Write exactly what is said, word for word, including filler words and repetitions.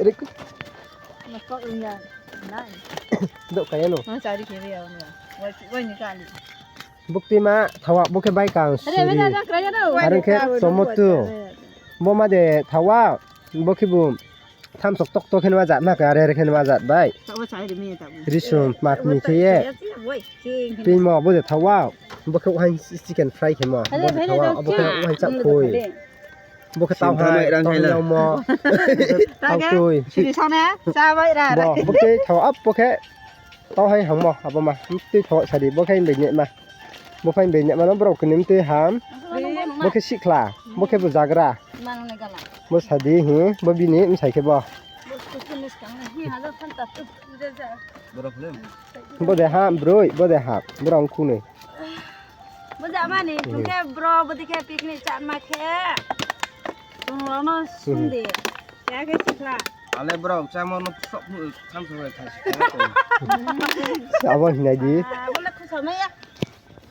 Rik. Dok kaya no. Bukti ma thawa bo khe bai kang suri. Are khe tomato. Bo ma de thawa. Bo khe bu thamsok tokto khe nma jat ma khe, are are khe nma jat bai. Risum matni khe ye. Timo bo de thawa. Bo khe uain chicken fry khe mo. Bo de thawa. Bo khe uain chap khui. Bo khe tau hai rang tau hai rang mo. Tau tui. Siri sone, cha bai ra. Bo, bo khe thawa ap bo khe. Tau hai hangmo, abo ma, mtui tho sadi, bo khe bini ma. Bo phai bini ma no borok kini mtui ham. Bo khe sikhla, bo khe bo jagra. Bo sadi hi, bo bini msai khe bo. Bo de ha, broi, bo de ha, borok ong khunui. Bo jamani, chung khe bro, bo dikhe picnic chatma khe. Chung rao no sung di. Khe khe sikhla. Ale bro, chámo no sok phu, tham sok bai khai si. Abo hinai di. Ah, bo le khusa mai ya.